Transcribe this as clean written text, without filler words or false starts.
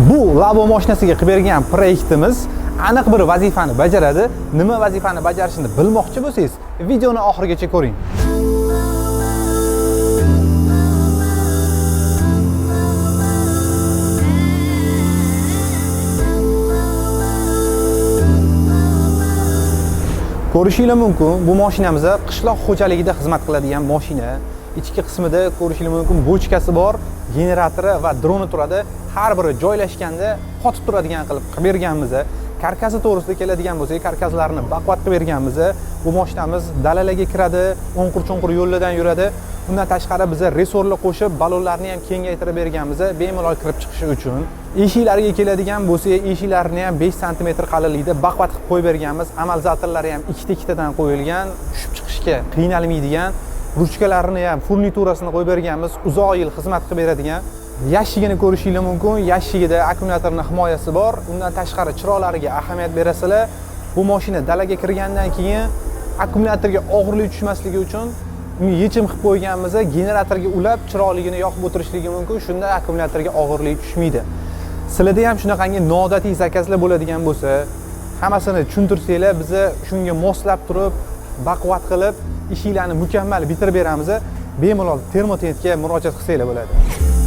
Bu Labo mashinasiga qilib bergan proyektimiz aniq bir vazifani bajaradi. Nima vazifani bajarishini bilmoqchi bo'lsangiz, videoni oxirigacha ko'ring. Ko'rishinglar mumkin, bu mashinamiz qishloq xo'jaligida xizmat qiladigan mashina. Ichki qismida ko'rishinglar mumkin, bochkasi bor, generatori va droni turadi. Har biri joylashganda qotib turadigan qilib qilib berganmiz. Karkasi to'g'risida keladigan bo'lsak, karkaslarni baquvvat qilib berganmiz. Bu mashinamiz dalalarga kiradi, o'nqir-cho'nqir yo'llardan yuradi. Undan tashqari biz resorlar qo'shib, ballonlarni ham kengaytirib berganmiz, bemalol kirib chiqishi uchun. Eshiklariga keladigan bo'lsak, eshiklarini ham 5 sm qalinlikda baquvvat qilib qo'yib berganmiz. Amortizatorlari ham ikkita-ikkitadan qo'yilgan, tushib chiqishga qiynalmaydigan. Ruchkalarini ham furniturasini qo'yib berganmiz, uzoq yil xizmat qilib beradigan. Yashigini ko'rishinglar mumkin. Yashigida akkumulyatorning himoyasi bor. Undan tashqari chiroqlariga ahamiyat berasizlar. Bu mashina dalaga kirgandan keyin akkumulyatorga og'irlik tushmasligi uchun unga yechim qilib qo'yganmiz. Generatorga ulab chiroqligini yoqib o'tirishligi mumkin. Shunda akkumulyatorga og'irlik tushmaydi. Sizlarda ham shunaqangi noodatiy zakazlar bo'ladigan bo'lsa, hammasini tushuntirsanglar, biz shunga moslab turib, baquvvat qilib, ishinglarni mukammal bitirib beramiz. Bemalol Termotentga murojaat qilsanglar bo'ladi.